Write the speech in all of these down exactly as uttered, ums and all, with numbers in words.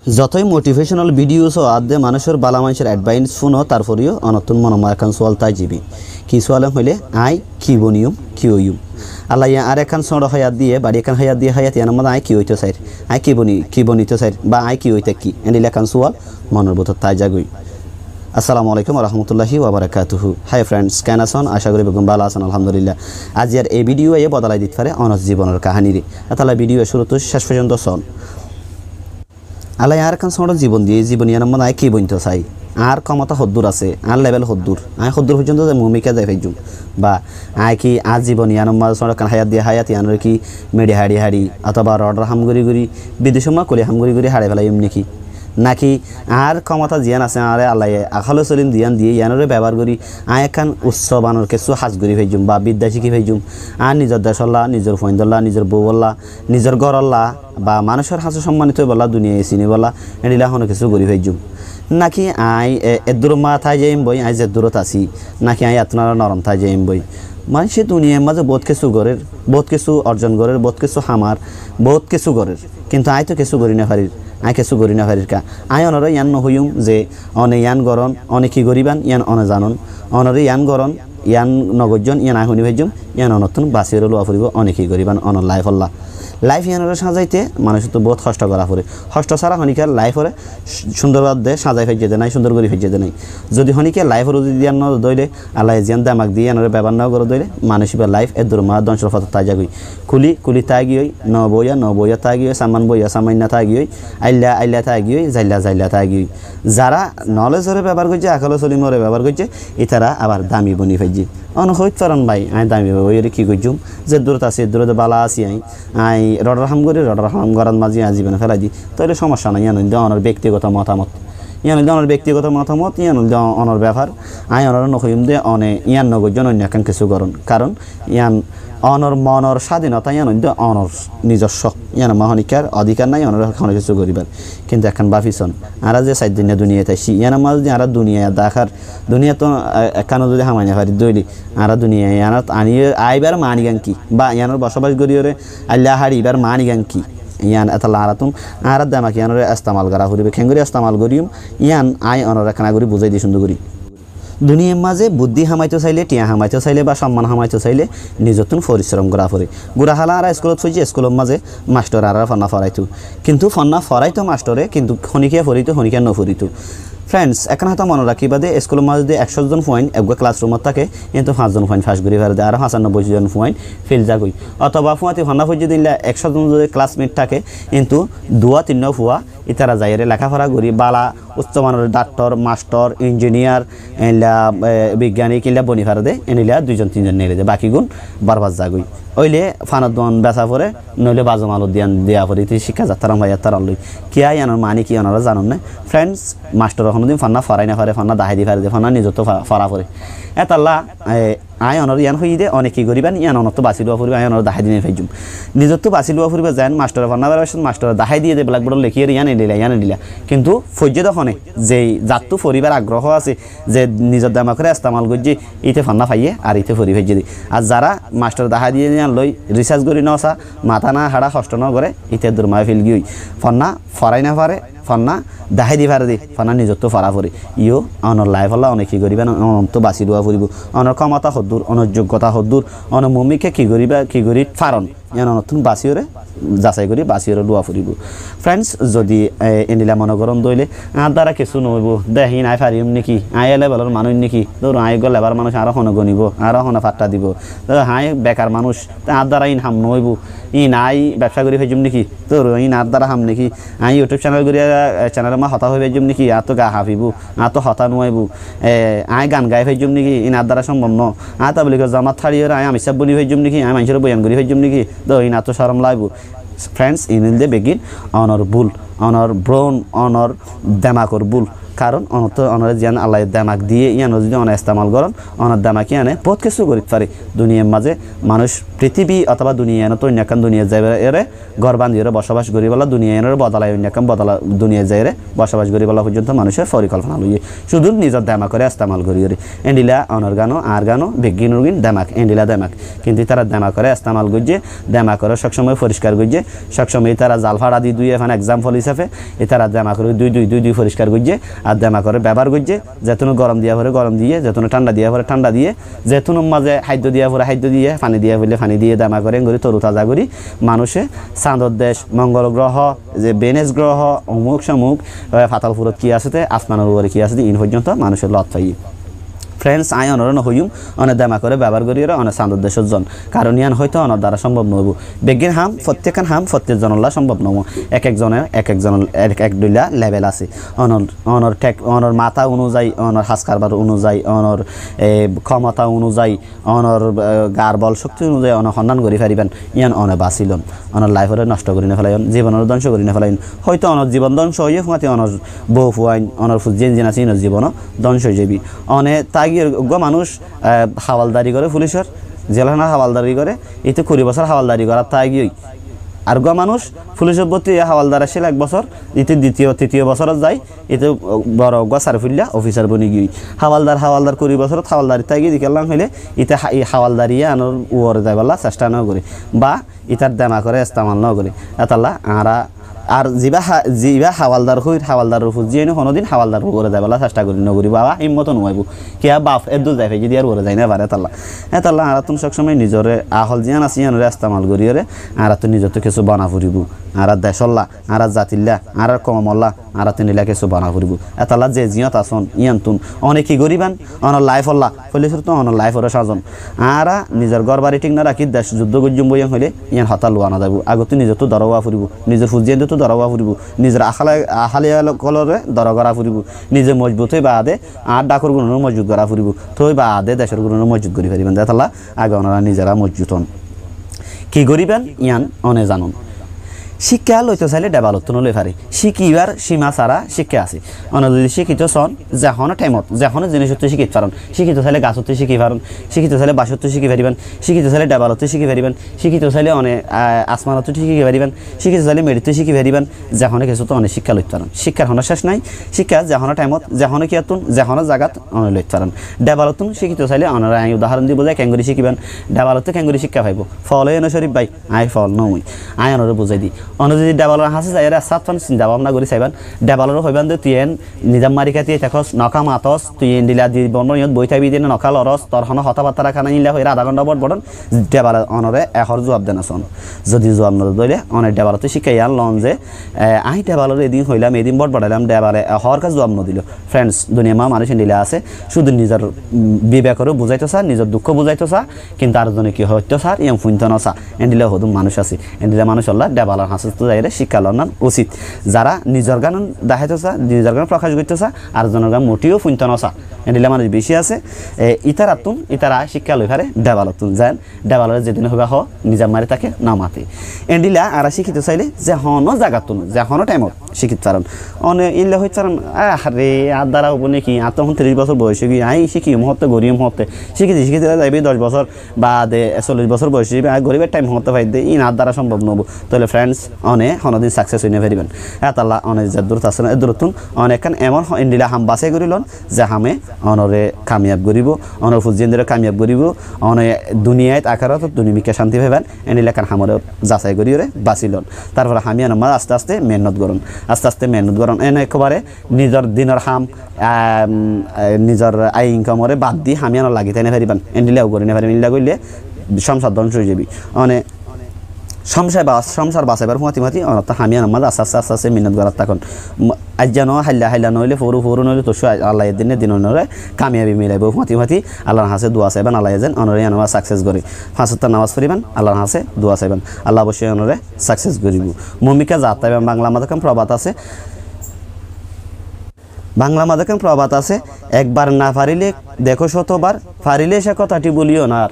Zotói motivational videos ó adde manúcor bála manúcor advice fúno, tarforeyó onottún monor mazé ekkán sual táijjibi. Ki sual hoilé, aññí ki boniyum, ki óiyum? Allaye añáre ekkán sóñço háyat diyé, bari ekkán háyat diyé, háyat iánor mazé aññí ki óito sair, aññí ki boni-, ki bonito sair, ba aññí ki óitakki? Endilla ekkán sual monor bútore táijagói. Assalamu alaikum warahmatullahi wabarakatuhu. Hi friends, ken asón? Acá gorí beggún bála asón, alhamdulillah. Aijjar ei video ye bodolai dit fare onor zibonor kahanire. Etolla video cúruttu céc foijjonto soón. Allaye añáre ekkán sóñço zibon diyé, zibon iánor mazé aññí ki bonito sai? Añár komota hoddúr asé, añár level hoddúr, aññí hoddúr foijjonto zai mumkin zai faijjum? Ba aññí ki añár zibon iánor mazé sóñço ekkán háyat diyé, háyat iánore ki meçi haçi haçi otóba rodor ham gorí gorí, bidecor mazé kuli ham gorí gorí haçai felaiyum néki? Náki añár komota ziyán asé, añáre Allaye akol solim ziyán diyé, iánore bebohar gorí aññí ekkán usso manor kessú ham gorí faijjum ba bidda cíki faijjum? Añár nizor decolla, nizor fuaindolla, nizor bouwolla, nizor gorolla, ba manúcor hañsé sommanito óibolla, duniyai sinibolla, endilla hono kessú gorí faijjum? Náki aññí e-, eddúror mazé tái zaiyum boi, aññí zeddúrot así, náki aññí ettún aró norom tái zaiyum boi? Maincé duniyair mazé bout kessú gorér, bout kessú orzon gorér, bout kessú hamar, bout kessú gorér. Kintu aññí to kessú gorí nofarir, aññí kessú gorí nofarir ká? Aññí onore ián nohoiyum ze one ián gorón, one ki goríban, ián one zanon, onore ián gorón, ián nogoijjón, ián aññí honi faijjum, ián onottún basiyóre luwa foribó, one ki goríban onor laifolla. Laif iánore sázaite manúcottu bout hocto gora fore. Hocto sára honikka laifore cúndor badde sázai faijje de nái, cúndor gorí faijje de nái. Zodi honikka laifore zodi ián node de óile, Allaye ziyán demak diyé iánore bebohar nogoré de óile, manúc íba laif eddúror mazé dóngcor fotót tái zagói. Kuli kuli tái giyói, no boiya no boiya tái giyói, samman boiya samman no tái giyói, ailla ailla tái giyói, zailla zailla tái giyói. Zara nolejore bebohar goijjé, akol solimore bebohar goijjé, ítara abar dami boni faijjé. One hoit faron bái, aññí dami óiyore ki goijjum? Zeddúrot así eddúrot bála así aññí. Aññí rodor ham gorí, rodor ham gorát mazé aññí zibon félai di. Tóile somosya nái, ián óilde onor bektigoto motamot. Ián óilde onor bektigoto motamot, ián óilde onor befar. Aññí onore nohoiyum de one ián nogoijjón, oinno ekkán kessú gorón. Karon ián onor monor sádinota, ián óilde onor nizoswo. Iánor mazé honikkar odikar nái onore hono kessú goríbar. Kintu ekkán báfi soón, añára ze sair duniya duniyait aiccí, iánor mazé zodi añára duniyai dakár, duniyat to, e, ekkán zodi hamai nofari de óile, añára duniyai iánot ani aibar mani gán ki? Ba iánor bosobas goríyore ailla haçibar mani gán ki? Ián etolla añárattún añárar demak iánore estemal gora foribó. Keéngorí estemal goríyum, ián aññí onore ekkán gorí buzái di cúndor gorí. Duniyair mazé buddí hamaito saile, thiañ hamaito saile ba somman hamaito saile nizottún forisrom gora fore. Gura hala añára eskulot foijjí, eskulor mazé mastore añárare fonná foraito. Kintu fonná foraito mastore, kintu honikka forito, honikka noforito. Friends, ekkán hotá mone rakíba de, eskulor mazé zodi ekcó zon fuain eggúa classroomot táke, kintu fañs zon fuain fac gorí fare de, aró fañsanobboi zon fuain fail zagói. Otóba fúañti fonná foijjé de endilla ekcó zon zodi classmate táke, kintu duwá tinnúa fua ítara zaiyóre lekáfora gorí bála ucco manor daktor, mastor, injiniyar, endilla, e, bigganik endilla boni fare de, endilla dui zon tin zon neeli de, bakigún borbat zagói. Óile fanor duan besa fore, noóile bazum alor duan diya fore, íte cíkka zattáran fai, ítara loi. Kiyá iánor mani ki onora zanon né? Friends, mastore honodin fonná forai nofare, fonná dahái di fare de, fonná nizottú fo-, fora fore. Etolla, e, aññí onore ián hoiyí de, one ki goríban, ián onottú basí luwa foribó, aññí onore dahái di nofaijjum. Nizottú basí luwa foribó, zeén mastore fonná foraibár cómot mastore dahái diyé de blackboardot lekíyore ián endilla, ián endilla. Kintu foijjé de hone, ze zattú foribár agroho asé, ze nizor demakore estemal goijjé, íte fonná faiyé, ar íte fori faijjé de. Ar zara mastore dahái diyé de ián loi research gorí nosá, matá nohaçá, hocto nogoré, íte eddúror mazé fail giyói. Fonná forai nofare, fonná dahái di fare de, fonná nizottú fora fore. Iyó onor laifolla one ki goríban, onottú basí luwa foribó. Onor komota hoddúr, onor joggota hoddúr, one mumkin ki goríba, ki gorí faron, ián onottún basíyore, zasai gorí basíyore luwa foribó. Friends, zodi, e, endilla mone goron de óile, añár dara kessú noóibo de, hín aññí fariyum néki, aññí e levelor manúic néki, dóro aññí eggúa lebar manúic, añáre hone gonibo, añáre hone fatta dibo, dóro aññí bekar manúic, te añár dara hín ham noóibo, hín aññí bebsá gorí faijjum néki, dóro hín añár dara ham néki, aññí YouTube channel gorí, e, channelor mazé hotá hoi faijjum néki, añáttu ga hañfibó, añáttu hotá nuaibó, e, aññí gan gai faijjum néki, hín añár dara sombob noó, aññí tabligor jamat háçiyóre aññí amir sáb boni faijjum néki, aññí maincóre boyan gorí faijjum néki, dóro hín añáttu corom laibo. Friends, iín óilde beggín onor búl, onor brain, onor demakor búl. Karon onottu onore ziyán Allaye demak diyé, iyán zodi one estemal goron, onor demak iyáne bóut kessú gorit fare. Duniyar mazé manúc, fitibi otóba duniya iyánot oinno ekkán duniyat zaiyóre gór bandiyóre bosobas goríbolla, duniya iyánore bodolai oinno ekkán bodola duniyat zaiyóre bosobas goríbolla foijjonto manúce forikolfona loiyé. Cúdu nizor demakore estemal goríyore. Endilla onor gano, añár gano, beggúnor gin demak, endilla demak. Kintu ítara demakore estemal goijjé, demakore sob somoi foriskar goijjé, sob somoi ítara zal fára di dúiye fán, example hísafe, ítara demakore dúi dúi dúi dúi foriskar goijjé, ar demakore bebohár goijjé, zetúne gorom diya fore gorom diyé, zetúne thánda diya fore thánda diyé, zetúnor mazé háiddo diya fore háiddo diyé, faní diya foille faní diyé, demakore engori toru taza gorí manúce sañdor dec, mongol groho, ze Venus groho, omuk somuk, e, fatal furot ki asé de, asmanor uore ki asé de, iín foijjonto manúce lot faiyé. Friends, añí onoré no hoiyum, one demakore bebohár goríyore one sañdor decot zon. Karon iyán hoito onor duara sombob no óibo. Beggín ham, fottíkkan ham fottík zonolla sombob no óibo. Ek ek zoner ek ek zonor ek ek dhoilla level asé. Onor, onor thek, onor matá onuzai, onor has karbar onuzai, onor, e, khomota onuzai, onor, e, gar bol cokti onuzai one honnán gorí faribán, iyán one basi lon. Onor laifore nosto gorí no felaiyón, zibonore dóngco gorí no felaiyón. Hoito onor zibon dóngco óiye fúañti onor bou fuain, onor fuain zin asé, inor zibon ó dóngco ói zaibi. One táigiyóre uggúa manúc, e, hawaldari goré fulicor, zelhánat hawaldari goré, íte kuri bosór hawaldari gorát táigiyói. Ar uggúa manúc fulicot bótti óiye hawaldar accíl ek bosór, íte ditiyo, titiyo bosórot zai, íte boro uggúa sarfuilla ofisar boni giyói. Hawaldar, hawaldar kuri bosórot hawaldarit táigiyói de kiyólla hoilé, íte ha-, í hawaldari iyánor uore zaibolla cestha no goré. Ba ítar demakore estemal no goré. Etolla añára ar zibá ha-, zibá hawaldar hoir, hawaldaror fuain zin honodin hawaldaror uore zaibolla cestha gorí no goríbo, ba himmot no óibo. Kiyá baf eddur zai faijje de ar uore zai no fare etolla. Etolla añárattún sob somoi nizoré ahol ziyán asé iyánore estemal goríyore añárattún nizottú kessú bona foribo. Añárar decolla, añárar zatilla, añárar koumolla, añárattún endilla kessú bona foribo. Etolla ze ziyót asón iyántun one ki goríban, onor laifolla, foilla cúruttu onor laiforé sazon. Añára nizor gór bari thík no rakí dec zuddó goijjum boi iyán hoilé iyán hotá luwa no zaibo. Agottú nizottú doro ówa foribo, nizor fuain zindottú doro ówa foribo, nizor ahali, ahali ókkolore doro gorá foribo. Nize mojbut ói baade añár dhákor gunoré mojbut gorá foribo. Toi baade decor gunoré mojbut gorí faribán de. Etolla age onora nizora mojbut on. Ki goríban iyán one zanon. Cíkka loito sailé debalottún loi fare. Cíkibar címa sára cíkka asé. One zodi cíkito son, ze hono thaimot, ze hono zinicottú cíkit faron. Cíkito sailé gasottú cíki faron, cíkito sailé bacottú cíki faribán, cíkito sailé debalottú cíki faribán, cíkito sailé one, a, asmanottú cíki faribán, cíkito sailé meçittú cíki faribán, ze hono kessúttú one cíkka loit faron. Cíkkar hono céc nai, cíkka ze hono thaimot, ze hono kiyattún, ze hono zagat one loit faron. Debalottún cíkito sailé onore añí udahoron di buzái, kengori cíkiban, debalottú kengori cíkka faibo. Fol óiye no Corif bái, añí fol no ói. Añí onore buzái di. One zodi debalor hañsé zaiyóre sat fan sinta bábna gorí saiban, debalore hoiban de tui en nizam mari kati tákos, noka matos, tui endilla di bonbon iyót boi táibi de noka loros, tor hono hotábatta raká nai, endilla hoiyóre adá gonthá bot boton, debale onore ehór zuab de no son. Zodi zuab no de óile, one debalottú cíkka iyán lon ze, e, añí debalore edin hoilam, edin bot botailam, debale ehór ka zuab no dilo. Friends, duniyar ma manúc endilla asé, cúdu nizor, mm, bibekore buzaito sa, nizor dukkó buzaito sa, kintu ar zone ki hoito sar, iyán fuinto no sa. Endilla hodún manúc asé. Endilla manúcolla debalor hañsé zaiyóre cíkka lonan ucit. Zara nizor gan deháito sa, nizor gan prokac goitto sa, ar zonor gan motiyó fuinto no sa. Endilla manúc beci asé. E, ítarattún, ítara cíkka loi fare debalottún. Zen debalore zedin hoiba ho, nizam mari táke, no mate. Endilla añára cíkito sailé ze hono zagattún, ze hono thaimot cíkit faron. One endilla hoit faron, "Aré, añár duara óibo né ki? Añár to ehón tiríc bosór boyos ói giyói, añí cíkiyum hotte, goriyum hotte." Cíkite cíkite zaibi doc bosór, baade sollic bosór boyos ói zaibi, añí goribar thaim hotte faidde, iín añár duara sombob no óibo. Tóile friends, one honodin success ói no faribán. Etolla one zeddúr asón, eddúrottún one ekkán emon ho-, endilla ham basái gorí lon, ze hame onore kamiyab goríbo, onor fuain zindore kamiyab goríbo, one duniyait akératot duni mikká cánti faiban, endilla ekkán hamore zasai goríyore basi lon. Tarfore ham iyanor maze aste aste mehénnot goron, aste aste mehénnot goron. Ene ekkebare nizor dinor ham, am, e, nizor ai inkamore bad di ham iyanot lagi tái no faribán, endilla o gorí no faribán, endilla goille cómsar dóngco ói zaibi. One cómsar bas-, cómsar basaibar fúañti fúañti onottú ham iyanor maze aste aste aste aste mehénnot gorát tákon. Mo-, aijja no, hailla, hailla no óile foóru, foóru no óile torcú, Allaye edin ne din onore kamiyabi milaibo fúañti fúañti Allar hañsé dua saiban, Allaye zen onore iyanor maze success gore. Fañs ottó namaz foribán, Allar hañsé dua saiban. Allah oboicco onore success goribo. Mumikká zat taiban, Banglar maze ekkán probad asé, Banglar maze ekkán probad asé, "একবার না পারিলে দেখো শতবার, পারিলে সে কথাটি ভুলিও না আর।"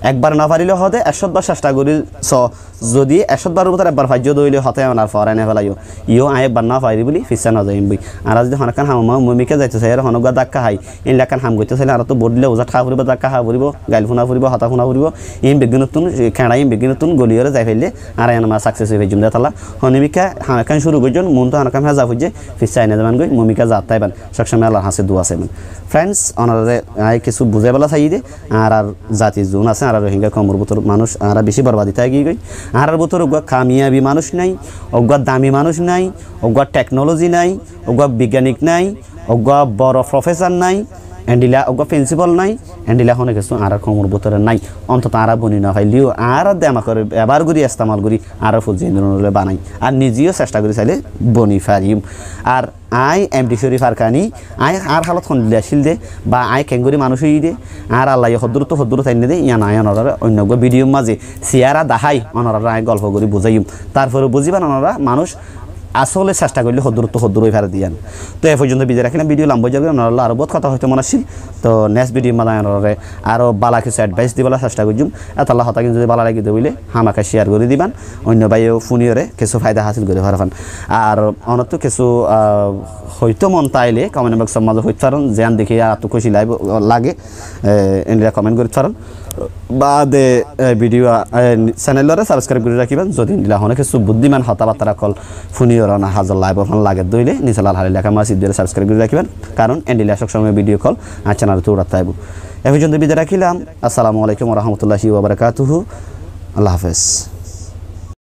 Ekbar no farile hoó de, ekcót bar cesta gorí so, Zodi ekcót baror bútore ekbar faijjó de óile hotá yián ar forai no felaiyó. Iyó añí ekbar no fari buli fissá no zaiyum boi. Añára zodi honó ekkán ham, mumika zaito saiyóre honó uggúa dakka hái, éilla ekkán ham goitto saile añárattú bóut dile uzat há foribó, dakka há foribó, gail fúna foribó, hotá fúna foribó. Iín beggúnottún, keñça iín beggúnottún goliyóre zai faille añára yián mazé success ói faijjum de tolla. Honó mika ham ekkán cúru goijjón, muúntu honó ekkán héza foijjé, fissá aine zaiban goi, mumika zat táiban. Sób somoi Allar hañsé dua saiban. Friends, onoráre añí kessú buzáibálla saiyí de, añárar zati zuún asé, añára Rohingya koumor bútor manúic, añára bicí borbadi táki giyói. Añárar bútor uggúa kamiyabi manúic nái, uggúa dami manúic nái, uggúa technology nái, uggúa bigyanik nái, uggúa boro professor nái, endilla uggúa principal nái, endilla honó kessú añárar koumor bútore nái. Ontoto añára boni no failleyó, añára demakore bebohár gorí, estemal gorí, añárar fuain ókkole banai. Ar nize yó cesta gorí saile boni fariyum. Ar añí M D Sharif Arkani, añí añár halot hondilla accíl de, ba añí keéngorí manúic óiyi de, añár Allaye hoddúrottu hoddúrot ainné de, yián añí onoráre oinno uggúa video mazé siyara dahái onoráre añí golfo gorí buzáiyum. Tarfore buzíban onorá manúic asóle cesta goille hoddúrottu hoddúr ói fare de yián. Tói e foijjonto bidai rakílam, video lamba ói zargói, onorálla aró bóut hotá hoito mon accíl. Tói next video mazé añí onoráre aró bála kessú advice dibálla cesta goijjum. Etolla hotá gín zodi bála lage de óile hámaka share gorí diban. Oinno báiye fúniyóre kessú faida hásil gorí fare fán. Ar onottú kessú, ah, hoito mon táile comment box or mazé hoit faron, ziyán dekí añáttu kúci laibo, lage, eh, endilla comment gorí faron. Baade, eh, video, ah, eh, channel ore subscribe gorí rakíban, zodi endilla honó kessú buddíman hotábattá ókkol fúniyóre onorar házot laibo fán lage de óile, nise lal háli leká mazé sip diyóre subscribe gorí rakíban, karon endilla sób somoi video ókkol añár channel ottu uçát táibo. E foijjonto bidai rakílam, assalamu alaikum wa rahmatullahi wa barakatuhu, Allah hafez.